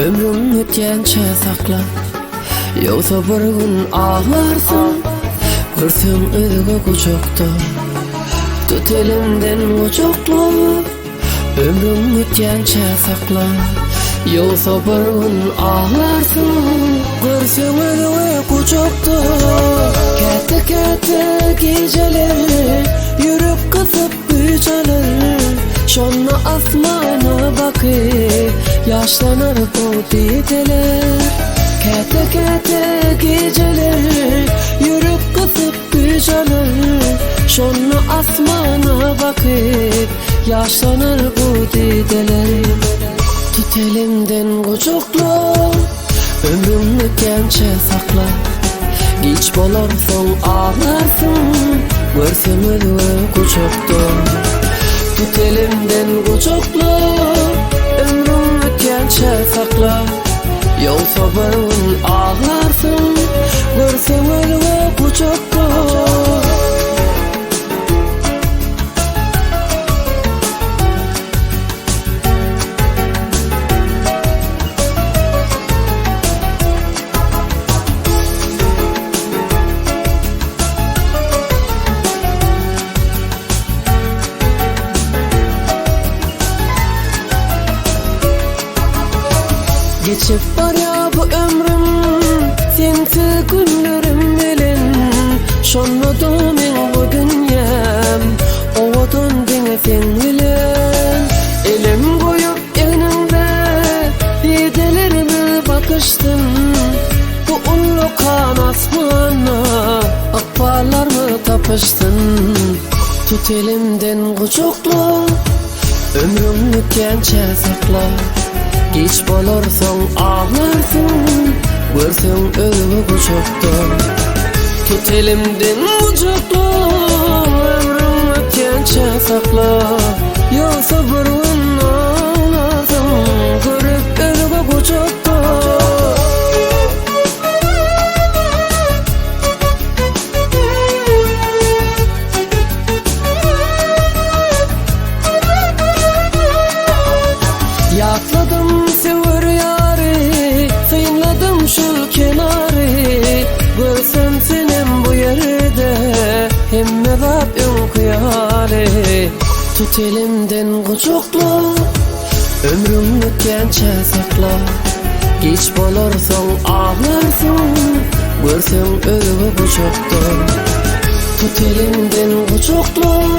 Ömrüň ötýänçä sakla. Ýogsa bir gün aglarsyň, Görseň özge gujakda. Tut elimden gujakla, Ömrüň ötýänçä sakla. Ýogsa bir gün aglarsyň, Görseň özge gujakda. Käte-käte gijeler Ýürek gysyp güýç alar. Şonda asmana bakyp, Ýaşlanar bu dideler. Käte-käte gijeler Ýürek gysyp güýç alar. Şonda asmana bakyp, Ýaşlanar bu dideler. Tut elimden gujakla, Ömrüň ötýänçä sakla. Giç bolar soň aglarsyň, Görseň özge gujakda. Tut elimden gujakla, Ömrüň ötýänçä sakla. Ýogsa bir gün aglarsyň, Görseň özge gujakda. Geçip barýar bu ömrüm sensiz günlerim bilen Şonda-da meň bu dünýäm owadan diňe sen bilen Elim goýup egniňde didelerimiz bakyşsyn Bu ullakan asmanda ykballarymyz tapyşsyn Tut elimden gujakla Ömrüň ötýänçä sakla Giç bolar soň aglarsyň Görseň özüňi gujakda Tut elimden gujakla Ömrüň ötýänçä sakla Ýogsa bir gün aglarsyň Görüp özüňi gujakda. Ýatladym söwer ýary, synladym şul kenary, Görsem senem bu ýerde, hemme zat öňki ýaly. Tut elimden gujakla, ömrüň ötýänçä sakla, Giç bolar soň aglarsyň, görseň özge gujakda. Tut elimden gujakla.